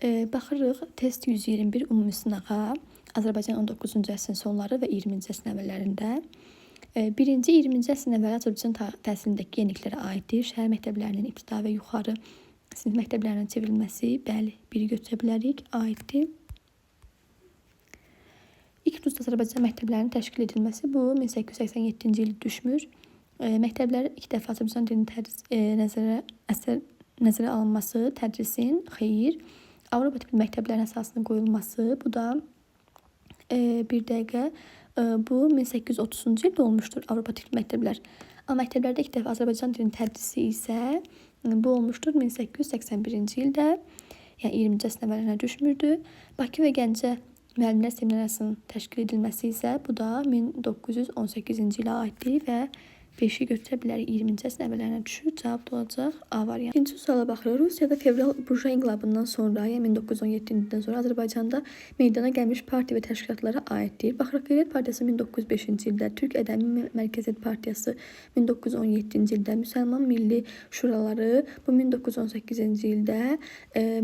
Baxırıq test 121 ümumi sınağa Azərbaycan 19-cu əsrin sonları və 20-ci əsrin əvvəllərində. Birinci 20-ci əsrin əvvəli Azərbaycan təhsilindəki yeniliklərə aiddir. Şəhər məktəblərinin ibtidai və yuxarı sinif məktəblərinə çevrilməsi, bəli, biri götürə bilərik, aiddir. İlk Rus Azərbaycan məktəblərinin təşkil edilməsi bu 1887-ci il düşmür. Məktəblər ilk dəfə Azərbaycan dilinin tədris nəzərə alınması, tədrisin xeyir. Avropa tipli məktəblərin əsasının qoyulması, bu da bir dəqiqə, bu 1830-cu ildə olmuşdur Avropa tipli məktəblər. Amma məktəblərdə ilk dəfə Azərbaycan dilinin tədrisi isə bu olmuşdur 1881-ci ildə. Yəni 20-ci əsrin əvvəllərinə düşmürdü. Bakı və Gəncə Müəllimlər Seminariyasının təşkil edilməsi isə bu da 1918-ci ilə aiddir və 5-i götürə bilərik. 20-ci əsrin əvvəllərinə düşür. Cavab da olacaq A variantı. İkinci suala baxırıq. Rusiyada fevral burjua inqilabından sonra, yəni 1917-ci ildən sonra Azərbaycanda meydana gəlmiş partiya və təşkilatlara aiddir. Baxırıq, Qeyrət Partiyası 1905-ci ildə, Türk Ədəbi Mərkəziyyət Partiyası 1917-ci ildə, Müsəlman Milli Şuraları bu 1918-ci ildə,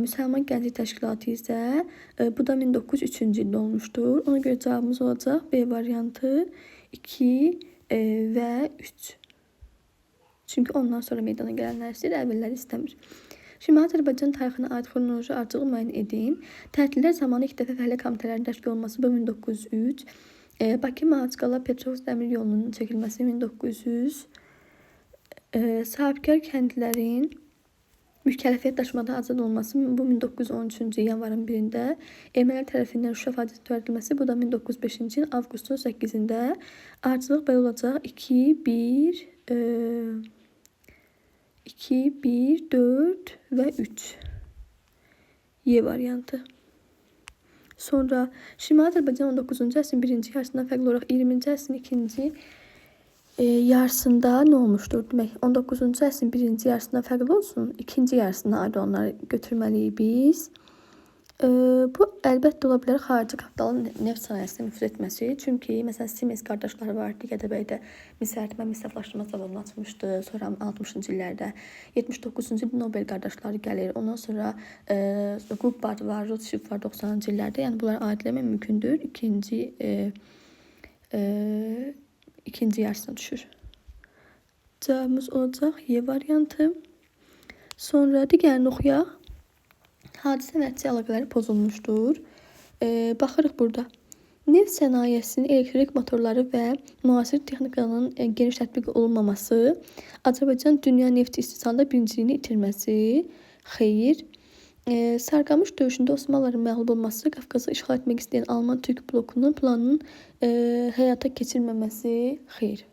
Müsəlman Gənclik Təşkilatı isə bu da 1903-cü ildə olmuşdur. Ona görə cavabımız olacaq B variantı 2 və 3. Çünki ondan sonra meydana gələnlər istəyir, əvvəlləri istəmir. Şimdi Azərbaycan tarixinə aid xronoloji ardıcıllığı müəyyən edin. Tətillər zamanı ilk dəfə fəhlə komitələrinin təşkil olunması bu 1903. Bakı Mahaçqala Petrovsk dəmir yolunun çəkilməsi 1900. Sahibkar kəndlərin mükəlləfiyyət daşımadan azad olması bu 1913-cü yanvarın 1-də. Ermənilər tərəfindən Şuşa faciəsinin törədilməsi bu da 1905-ci ilin avqustun 8-də. Ardıcıllıq belə olacaq 2, 1, 2, 1, 4 və 3. Y variantı. Sonra Şimali Azərbaycan 19-cu əsrin birinci yarısından fərqli olaraq 20-ci əsrin ikinci yarısında nə olmuşdur? Demək, 19-cu əsrin birinci yarısından fərqli olsun, ikinci yarısına aid olanları götürməliyik biz. Bu əlbəttə ola bilər xarici kapitalın neft sənayesinə nüfuz etməsi. Çünki məsələn Siemens qardaşları var idi Gədəbəydə mis əritmə, mis saflaşdırma zavodunu açmışdı. Sonra 60-cı illərdə 79-cu ildə Nobel qardaşları gəlir. Ondan sonra Gubbard var, Rothschild var 90-cı illərdə. Yəni bunları aid eləmək mümkündür. İkinci yarısına düşür. Cavabımız olacaq Y variantı. Sonra digərini oxuyaq. Hadisə və nəticə əlaqələri pozulmuşdur. Baxırıq burada. Neft sənayesinin elektrik motorları və müasir texnikanın geniş tətbiq olunmaması, Azərbaycan dünya neft istehsalında birinciliyini itirməsi, xeyir. Sarıqamış döyüşündə Osmanlıların məğlub olması, Qafqazı işğal etmək istəyən Alman-Türk blokunun planının həyata keçirməməsi, xeyir.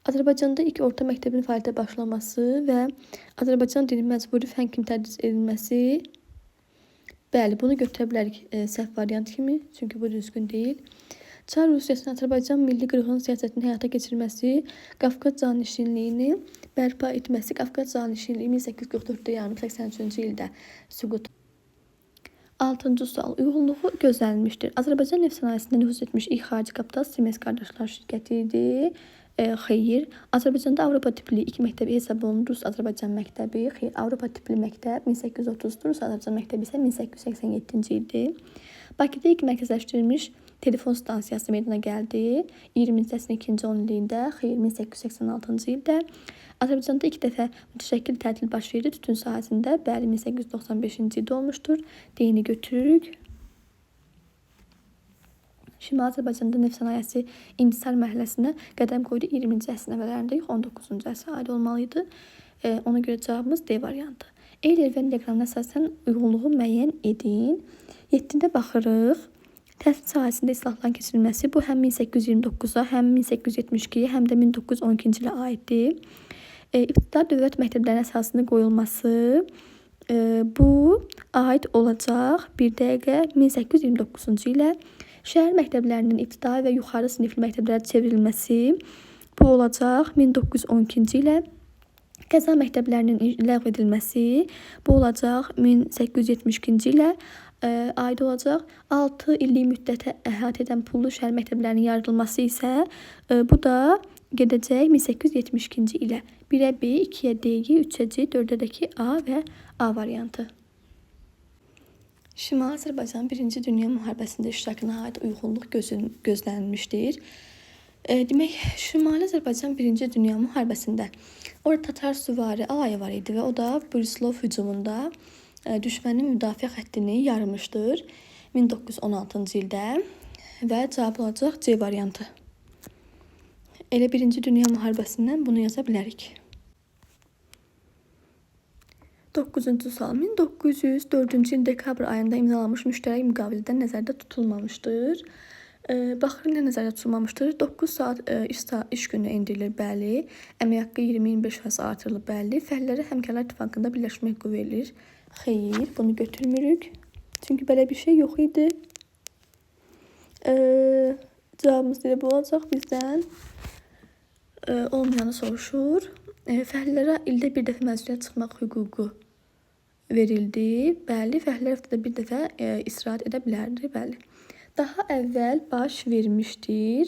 Azərbaycanda ilk orta məktəbin fəaliyyətə başlaması və Azərbaycan dilinin məcburi fən kimi tədris edilməsi, bəli, bunu götürə bilərik səhv variant kimi, çünki bu düzgün deyil. Çar Rusiyasının Azərbaycan milli qırğın siyasətini həyata keçirməsi, Qafqaz canişinliyini bərpa etməsi, Qafqaz canişinliyi 1844-də yaranıb, 83-cü ildə süqut. 6-cı sual. Uyğunluğu gözlənilmişdir. Azərbaycan neft sənayesində nüfuz etmiş ilk xarici kapital Siemens qardaşlar şirkəti idi. Xeyir. Azərbaycanda Avropa tipli ilk məktəbi hesab olunur Rus Azərbaycan məktəbi. Xeyr, Avropa tipli məktəb 1830-dur, Rus Azərbaycan məktəbi isə 1887-ci ildir. Bakıda ilk mərkəzləşdirilmiş telefon stansiyası meydana gəldi. 20-ci əsrin ikinci onilliyində, xeyr, 1886-cı ildə. Azərbaycanda ilk dəfə mütəşəkkil tətil baş verdi tütün sahəsində. Bəli, 1895-ci ildə olmuşdur. D-ni götürürük. Şimali Azərbaycanda neft sənayesi intisar mərhələsinə qədəm qoydu. 20-ci əsrin əvvəllərində yox, 19-cu əsrə aid olmalı idi. Ona görə cavabımız D variantı. Euler-Venn diaqramına əsasən uyğunluğu müəyyən edin. 7-də baxırıq. Təhsil sahəsində islahatların keçirilməsi bu həm 1829-a, həm 1872-yə, həm də 1912-ci ilə aiddir. İbtidai dövlət məktəblərinin əsasının qoyulması bu aid olacaq bir dəqiqə 1829-cu ilə. Şəhər məktəblərinin ibtidai və yuxarı sinifli məktəblərə çevrilməsi bu olacaq 1912-ci ilə. Qəza məktəblərinin ləğv edilməsi bu olacaq 1872-ci ilə aid olacaq. 6 illik müddətə əhatə edən pullu şəhər məktəblərinin yaradılması isə bu da gedəcək 1872-ci ilə. 1-ə B, 2-yə D, 3-ə C, 4-ə də ki A və A variantı. Şimali Azərbaycanın Birinci Dünya Müharibəsində iştirakına aid uyğunluq gözlənilmişdir. Demək, Şimali Azərbaycan Birinci Dünya Müharibəsində orada Tatar süvari alayı var idi və o da Brusilov hücumunda düşmənin müdafiə xəttini yarmışdır 1916-cı ildə və cavab olacaq C variantı. Elə Birinci Dünya Müharibəsindən bunu yaza bilərik. 9-cu sual. 1904-cü il dekabr ayında imzalanmış müştərək müqavilədə nəzərdə tutulmamışdır. Baxırıq, nə nəzərdə tutulmamışdır? 9 saat iş günü endirilir, bəli. Əmək haqqı 20-25% artırılır, bəli. Fəhlələrə Həmkarlar İttifaqında birləşmə hüququ verilir. Xeyr, bunu götürmürük. Çünki belə bir şey yox idi. Cavabımız elə bu olacaq bizdən. Olmayanı soruşur. Fəhlələrə ildə bir dəfə məzuniyyət çıxmaq hüququ verildi. Bəli, fəhlələr həftədə bir dəfə istirahət edə bilərdi. Bəli. Daha əvvəl baş vermişdir.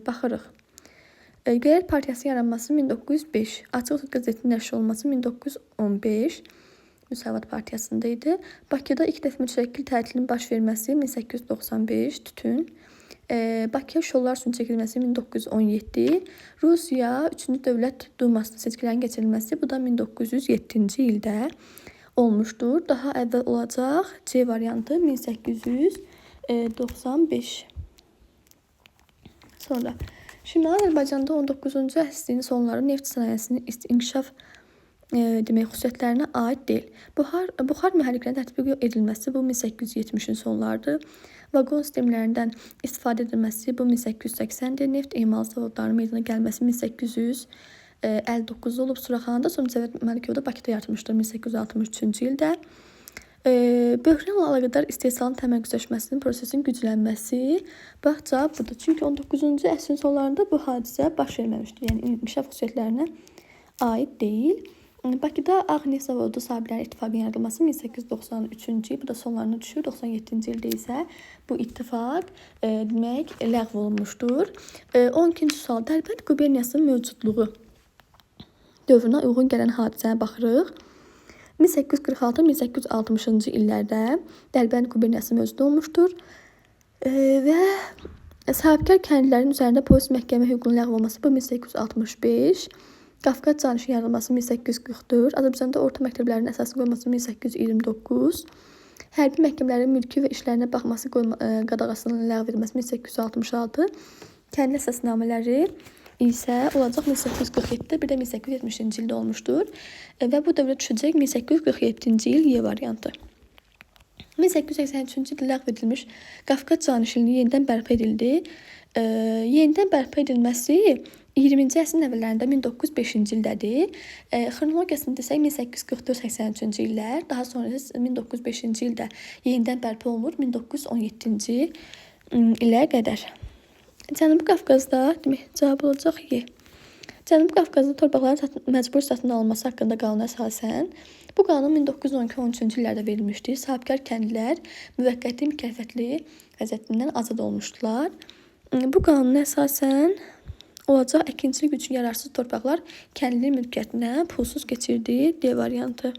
Baxırıq. Qeyrət Partiyasının yaranması 1905, Açıq Söz qəzetinin nəşr olunması 1915, Müsavat Partiyasında idi. Bakıda ilk dəfə müstəqil tətilin baş verməsi 1895, tütün. Bakıya şollar üçün çəkilməsi 1917, Rusiya 3-cü Dövlət Dumasına seçkilərin keçirilməsi, bu da 1907-ci ildə olmuşdur. Daha əvvəl olacaq C variantı 1895. Sonra Şimali Azərbaycanda 19-cu əsrin sonları neft sənayesinin inkişaf demək xüsusiyyətlərinə aid deyil. Buxar mühərriklərinin tətbiq edilməsi bu 1870-in sonlarıdır. Vaqon sistemlərindən istifadə edilməsi bu 1880-dir. Neft emalı zavodlarının meydana gəlməsi 1859 olub. Suraxanıda sonra Cəvət Məlikov da Bakıda yaratmışdır 1863-cü ildə. Böhranla əlaqədar istehsalın təmərküzləşməsinin prosesin güclənməsi. Bax, cavab budur. Çünki 19-cu əsrin sonlarında bu hadisə baş verməmişdir. Yəni inkişaf xüsusiyyətlərinə aid deyil. Bakıda Ağ Neft Zavodu sahiblərinin ittifaqının yaradılması 1893-cü il, bu da sonlarına düşür. 97-ci ildə isə bu ittifaq demək ləğv olunmuşdur. 12-ci sual. Dərbənd quberniyasının mövcudluğu dövrünə uyğun gələn hadisəyə baxırıq. 1846-1860-cı illərdə Dərbənd quberniyası mövcud olmuşdur. Və sahibkar kəndlilərin üzərində polis məhkəmə hüququnun ləğv olunması bu 1865, Qafqaz canişinin yaradılması 1844, Azərbaycanda orta məktəblərin əsasını qoyulması 1829, hərbi məhkəmələrin mülki və işlərinə baxması qadağasının ləğv edilməsi 1866, kəndli əsasnamələri isə olacaq 1847-də, bir də 1870-ci ildə olmuşdur. Və bu dövrə düşəcək 1847-ci il Y variantı. 1883-cü ildə ləğv edilmiş Qafqaz canişinliyi yenidən bərpa edildi. Yenidən bərpa edilməsi 20-ci əsrin əvvəllərində 1905-ci ildədir. Xronologiyasını desək 1844-83-cü illər, daha sonra isə 1905-ci ildə yenidən bərpa olunur 1917-ci ilə qədər. Cənubi Qafqazda, demək, cavab olacaq Y. Cənubi Qafqazda torpaqların məcbur satın alınması haqqında qanuna əsasən bu qanun 1912-13-cü illərdə verilmişdi. Sahibkar kəndlilər müvəqqəti mükəlləfiyyətli vəziyyətindən azad olmuşdular. Bu qanuna əsasən olacaq əkinçilik üçün yararsız torpaqlar kəndli mülkiyyətinə pulsuz keçirdi. D variantı.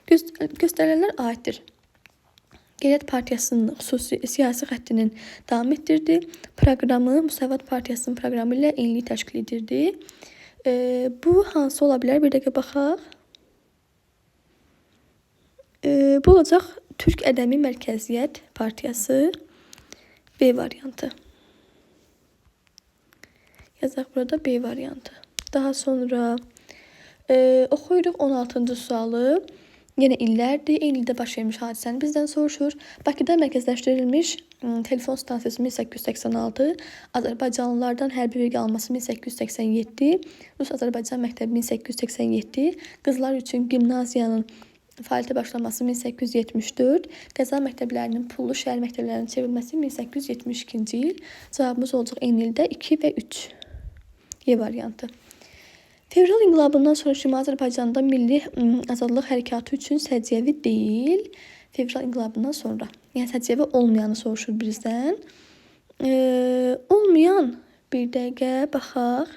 Göstərilənlər aiddir. Qeyrət Partiyasının xüsusi siyasi xəttinin davam etdirdi. Proqramı Müsavat Partiyasının proqramı ilə eynilik təşkil edirdi. Bu hansı ola bilər? Bir dəqiqə baxaq. Bu olacaq Türk Ədəmi Mərkəziyyət Partiyası B variantı. Yazaq burada B variantı. Daha sonra oxuyuruq 16-cı sualı. Yenə illərdir. Eyni ildə baş vermiş hadisəni bizdən soruşur. Bakıda mərkəzləşdirilmiş telefon stansiyası 1886, Azərbaycanlılardan hərbi vergi alınması 1887, Rus-Azərbaycan məktəbi 1887, qızlar üçün gimnaziyanın fəaliyyətə başlaması 1874, qəza məktəblərinin pullu şəhər məktəblərinin çevrilməsi 1872-ci il. Cavabımız olacaq eyni ildə 2 və 3. Y variantı. Fevral inqilabından sonra Şimali Azərbaycanda milli azadlıq hərəkatı üçün səciyyəvi deyil. Fevral inqilabından sonra. Yəni səciyyəvi olmayanı soruşur bizdən. Olmayan bir dəqiqə baxaq.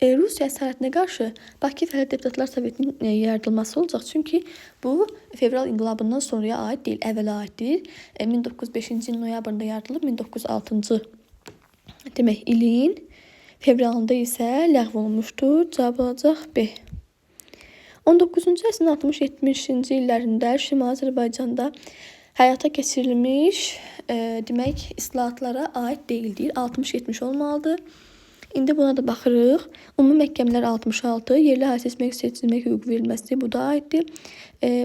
Rusiya əsarətinə qarşı Bakı Fəhlə Deputatlar Sovetinin yaradılması olacaq. Çünki bu fevral inqilabından sonraya aid deyil, əvvələ aiddir. 1905-ci il noyabrında yaradılıb, 1906-cı demək ilin fevralında isə ləğv olunmuşdur. Cavab olacaq B. 19-cu əsrin 60-70-ci illərində Şimali Azərbaycanda həyata keçirilmiş demək islahatlara aid deyildir. 60-70 olmalıdır. İndi buna da baxırıq. Ümumi məhkəmələr 66, yerli əhali seçmək seçilmək hüququ verilməsi bu da aiddir.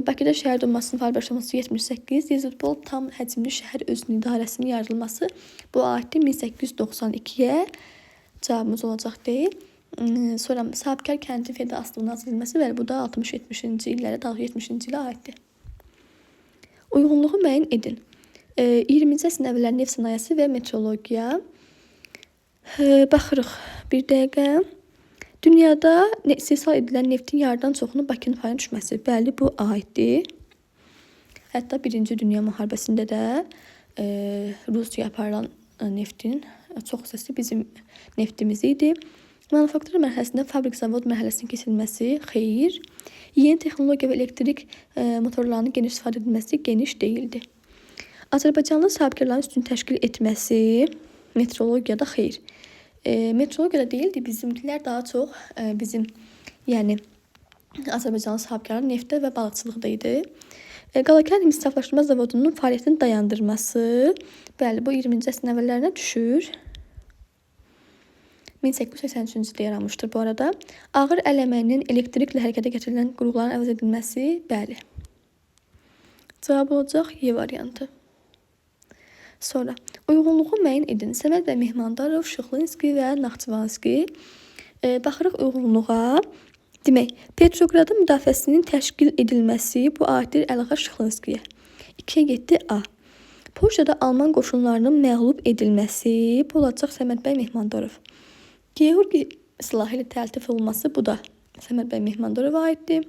Bakıda şəhər dumasının faal başlaması 78, Yezidpol tam həcmli şəhər özünü idarəsinin yaradılması bu aiddir 1892-yə. Cavabımız olacaq deyil. Sonra sahibkar kəndin feodal asılılığının azad edilməsi, bəli, bu da 60-70-ci illərə, daha 70-ci ilə aiddir. Uyğunluğu müəyyən edin. 20-ci əsrin əvvəlləri neft sənayesi və metrologiya. Baxırıq bir dəqiqə. Dünyada istehsal edilən neftin yarıdan çoxunun Bakının payına düşməsi. Bəli, bu aiddir. Hətta Birinci Dünya müharibəsində də Rusiyaya aparılan neftin çox hissəsi bizim neftimiz idi. Manufaktura mərhələsində fabrik zavod mərhələsinin keçirilməsi xeyir. Yeni texnologiya və elektrik motorlarının geniş istifadə edilməsi geniş deyildi. Azərbaycanlı sahibkarların üstün təşkil etməsi metrologiyada xeyir. Metrologiyada deyildi, bizimkilər daha çox bizim, yəni Azərbaycanlı sahibkarlar neftdə və balıqçılıqda idi. Qalakənd saflaşdırma zavodunun fəaliyyətini dayandırması, bəli, bu 20-ci əsrin əvvəllərinə düşür. 1883-cü ildə yaranmışdır bu arada. Ağır əl əməyinin elektriklə hərəkətə gətirilən qurğuların əvəz edilməsi, bəli. Cavab olacaq Y variantı. Sonra uyğunluğu müəyyən edin. Səməd bəy Mehmandarov, Şıxlinski və Naxçıvanski. Baxırıq uyğunluğa. Demək, Petroqradın müdafiəsinin təşkil edilməsi bu aiddir Əliağa Şıxlinskiyə. 2-yə getdi A. Polşada Alman qoşunlarının məğlub edilməsi bu olacaq Səməd bəy Mehmandarov. Georgi silahı ilə təltif olunması bu da Səməd bəy Mehmandarova aiddir.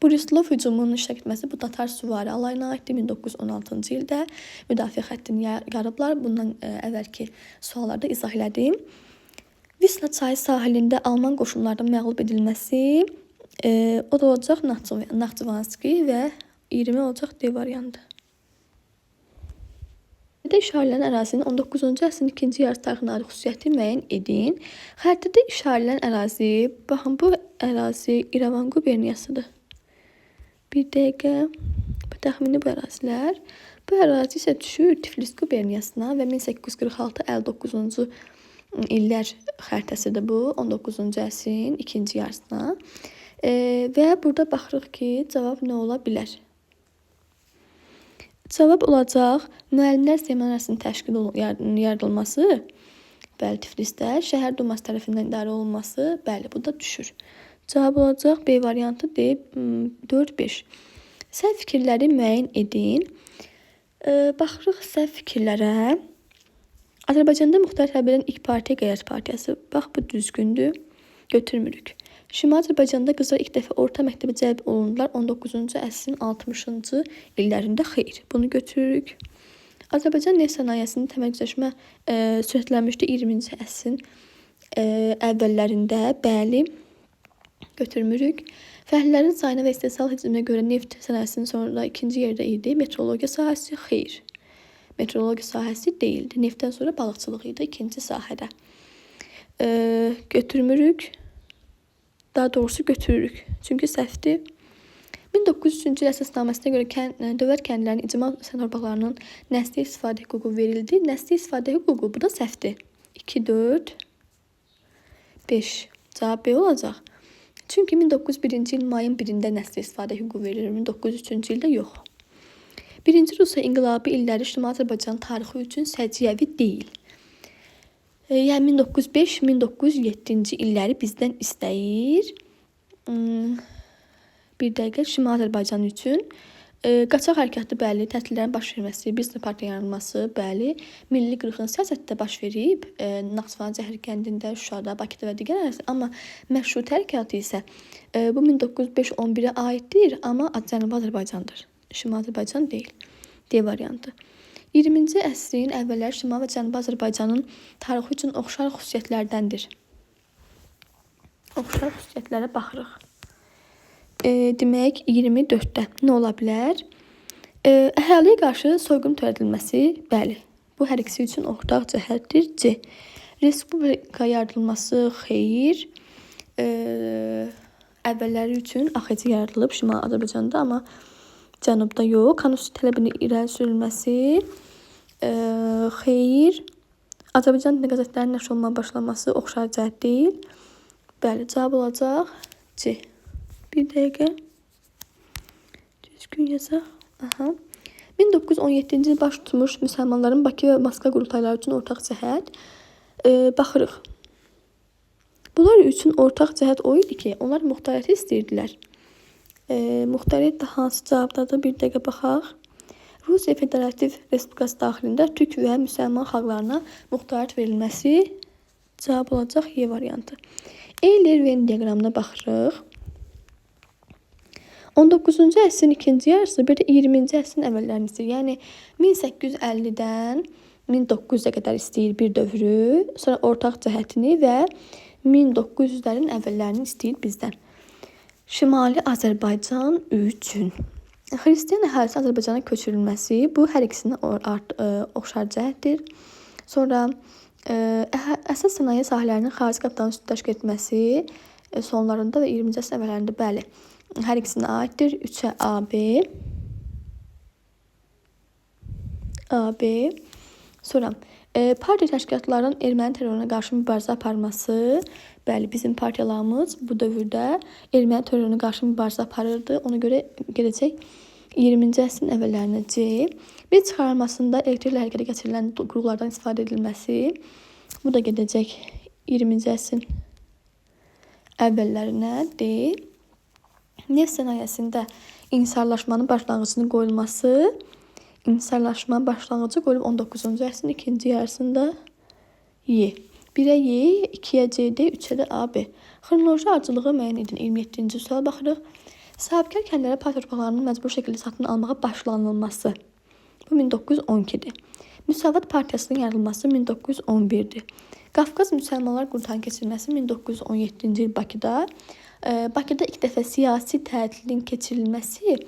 Brusilov hücumunun iştirak etməsi bu Tatar süvari alayına aiddir. 1916-cı ildə müdafiə xəttini yarıblar. Bundan əvvəlki suallarda izah elədim. Visla çayı sahilində Alman qoşunlarının məğlub edilməsi o da olacaq Naxçıvanski və 20 olacaq D variantı. Xəritədə işarə edilən ərazinin 19-cu əsrin ikinci yarısı tarixinə aid xüsusiyyəti müəyyən edin. Xəritədə işarə edilən ərazi, baxın bu ərazi İrəvan quberniyasıdır. Bir dəqiqə, bu təxmini bu ərazilər. Bu ərazi isə düşür Tiflis quberniyasına və 1846-59-cu illər xəritəsidir bu, 19-cu əsrin ikinci yarısına. Və burada baxırıq ki, cavab nə ola bilər? Cavab olacaq müəllimlər seminariyasının təşkil yaradılması, bəli, Tiflisdə, şəhər duması tərəfindən idarə olunması, bəli, bu da düşür. Cavab olacaq B variantı D, 4, 5. Səhv fikirləri müəyyən edin. Baxırıq səhv fikirlərə. Azərbaycanda müxtəlif təbəqədən ilk partiya Qeyrət Partiyası. Bax, bu düzgündür. Götürmürük. Şimali Azərbaycanda qızlar ilk dəfə orta məktəbə cəlb olundular 19-cu əsrin 60-cı illərində. Xeyr, bunu götürürük. Azərbaycan neft sənayesinin təmərküzləşmə sürətlənmişdi 20-ci əsrin əvvəllərində. Bəli, götürmürük. Fəhlələrin sayına və istehsal həcminə görə neft sənayesinin sonra ikinci yerdə idi. Metrologiya sahəsi xeyr. Metrologiya sahəsi deyildi. Neftdən sonra balıqçılıq idi ikinci sahədə. Götürmürük. Daha doğrusu götürürük. Çünki səhvdir. 1903-cü il əsasnaməsinə görə dövlət kəndlərinin icma torpaqlarının nəsli istifadə hüququ verildi. Nəsli istifadə hüququ bu da səhvdir. 2, 4, 5. Cavab B olacaq. Çünki 1901-ci il mayın 1-də nəsli istifadə hüququ verilir. 1903-cü ildə yox. Birinci Rusiya inqilabı illəri Şimali Azərbaycan tarixi üçün səciyyəvi deyil. Yəni 1905-1907-ci illəri bizdən istəyir. Bir dəqiqə Şimali Azərbaycan üçün. Qaçaq hərəkatı, bəli, tətillərin baş verməsi, Biznes partiya yaranması, bəli, milli qırğın siyasətdə baş verib, Naxçıvan Cəhər kəndində, Şuşada, Bakıda və digər ərazilərdə. Amma məşrutə hərəkatı isə bu 1905-11-ə aiddir, amma Cənubi Azərbaycandır. Şimali Azərbaycan deyil. D variantı. 20-ci əsrin əvvəlləri Şimali və Cənubi Azərbaycanın tarixi üçün oxşar xüsusiyyətlərdəndir. Oxşar xüsusiyyətlərə baxırıq. Demək, 24-də nə ola bilər? Əhaliyə qarşı soyqırım törədilməsi, bəli. Bu hər ikisi üçün ortaq cəhətdir. C. Respublika yaradılması, xeyr. Əvvəlləri üçün AXC yaradılıb Şimali Azərbaycanda, amma cənubda yox. Konstitusiya tələbinin irəli sürülməsi, xeyr. Azərbaycan dilində qəzetlərin nəşr olunmağa başlaması oxşar cəhət deyil. Bəli, cavab olacaq C. Bir dəqiqə. Düzgün yazaq. Aha. 1917-ci il baş tutmuş müsəlmanların Bakı və Moskva qurultayları üçün ortaq cəhət. Baxırıq. Bunlar üçün ortaq cəhət o idi ki, onlar muxtariyyəti istəyirdilər. Muxtariyyət də hansı cavabdadır? Bir dəqiqə baxaq. Rusiya Federativ Respublikası daxilində türk və müsəlman xalqlarına muxtariyyət verilməsi cavab olacaq Y variantı. Euler-Venn diaqramına baxırıq. 19-cu əsrin ikinci yarısı, bir də 20-ci əsrin əvvəllərini istəyir. Yəni 1850-dən 1900-ə qədər istəyir bir dövrü, sonra ortaq cəhətini və 1900-lərin əvvəllərini istəyir bizdən. Şimali Azərbaycan üçün Xristian əhalisi Azərbaycana köçürülməsi, bu hər ikisinə oxşar cəhətdir. Sonra əsas sənaye sahələrinin xarici kapitalın üstün təşkil etməsi sonlarında və 20-ci əsrin əvvəllərində, bəli, hər ikisinə aiddir. 3-ə AB. AB. Sonra partiya təşkilatlarının erməni terroruna qarşı mübarizə aparması. Bəli, bizim partiyalarımız bu dövrdə erməni terroruna qarşı mübarizə aparırdı. Ona görə gedəcək 20-ci əsrin əvvəllərinə C. Bir çıxarılmasında elektriklə hərəkətə gətirilən qurğulardan istifadə edilməsi. Bu da gedəcək 20-ci əsrin əvvəllərinə D. Neft sənayesində inhisarlaşmanın başlanğıcının qoyulması. İnhisarlaşma başlanğıcı qoyulub 19-cu əsrin ikinci yarısında Y. 1-ə Y, 2-yə CD, 3-ə də AB. Xronoloji ardıcıllığı müəyyən edin. 27-ci suala baxırıq. Sahibkar kəndlərə pay torpaqlarının məcburi şəkildə satın almağa başlanılması. Bu 1912-dir. Müsavat Partiyasının yaradılması 1911-dir. Qafqaz Müsəlmanlar Qurultayının keçirilməsi 1917-ci il Bakıda. Bakıda ilk dəfə siyasi tətilin keçirilməsi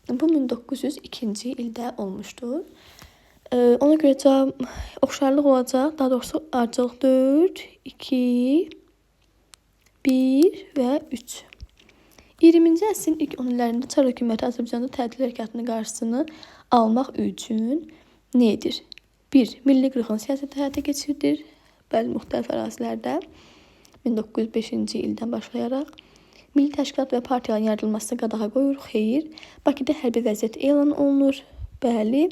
bu 1902-ci ildə olmuşdur. Ona görə cavab oxşarlıq olacaq. Daha doğrusu ardıcıllıq 4, 2, 1 və 3. 20-ci əsrin ilk 10 illərində Çar hökuməti Azərbaycanda tətil hərəkatının qarşısını almaq üçün nə edir? 1. Milli qırğın siyasəti həyata keçirilir. Bəli, müxtəlif ərazilərdə 1905-ci ildən başlayaraq. Milli təşkilat və partiyaların yaradılmasına qadağa qoyur. Xeyr. Bakıda hərbi vəziyyət elan olunur. Bəli.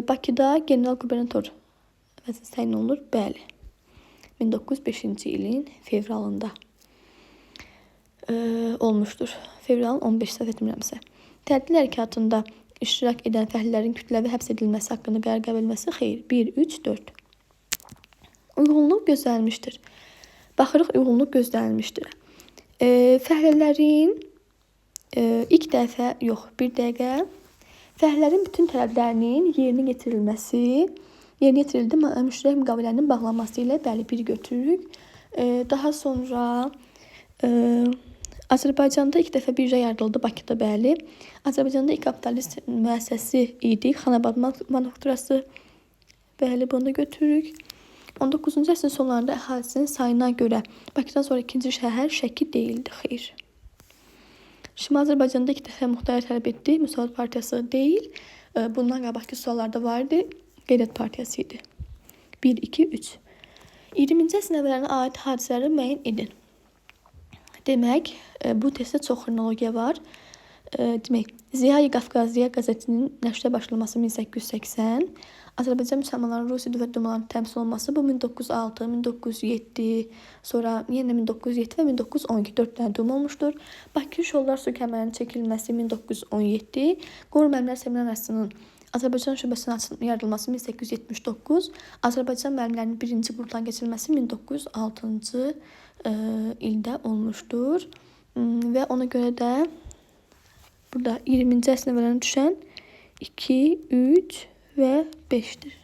Bakıda general-qubernator vəzifəsi təyin olunur. Bəli. 1905-ci ilin fevralında olmuşdur. Fevralın 15 səhv etmirəmsə. Tətil hərəkatında iştirak edən fəhlələrin kütləvi həbs edilməsi haqqında qərar qəbul edilməsi xeyr. 1, 3, 4. Uyğunluq gözlənilmişdir. Baxırıq, uyğunluq gözlənilmişdir. Fəhlələrin ilk dəfə, yox, bir dəqiqə. Fəhlələrin bütün tələblərinin yerinə yetirilməsi, yerinə yetirildi müştərək müqavilənin bağlanması ilə, bəli, bir götürürük. Daha sonra Azərbaycanda ilk dəfə birja yaradıldı Bakıda, bəli. Azərbaycanda ilk kapitalist müəssisəsi idi. Xanabad manufakturası. Bəli, bunu da götürürük. 19-cu əsrin sonlarında əhalisinin sayına görə Bakıdan sonra ikinci şəhər Şəki deyildi. Xeyr. Şimali Azərbaycanda ilk dəfə muxtariyyət tələb etdi. Müsavat Partiyası deyil. Bundan qabaqki suallarda var idi. Qeyrət Partiyası idi. 1, 2, 3. 20-ci əsrin əvvəllərinə aid hadisələri müəyyən edin. Demək, bu testdə çox xronologiya var. Demək, Ziyayi Qafqaziya qəzetinin nəşrə başlaması 1880, Azərbaycan müsəlmanlarının Rusiya Dövlət Dumalarında təmsil olunması bu 1906, 1907, sonra yenə 1907 və 1912 4 dənə duma olmuşdur. Bakı Şollar su kəmərinin çəkilməsi 1917, Qori Müəllimlər Seminariyasının Azərbaycan şöbəsinin yaradılması 1879, Azərbaycan müəllimlərinin birinci qurultayının keçirilməsi 1906-cı ildə olmuşdur. Və ona görə də burada 20-ci əsrin əvvəllərinə düşən 2, 3 və 5-dir.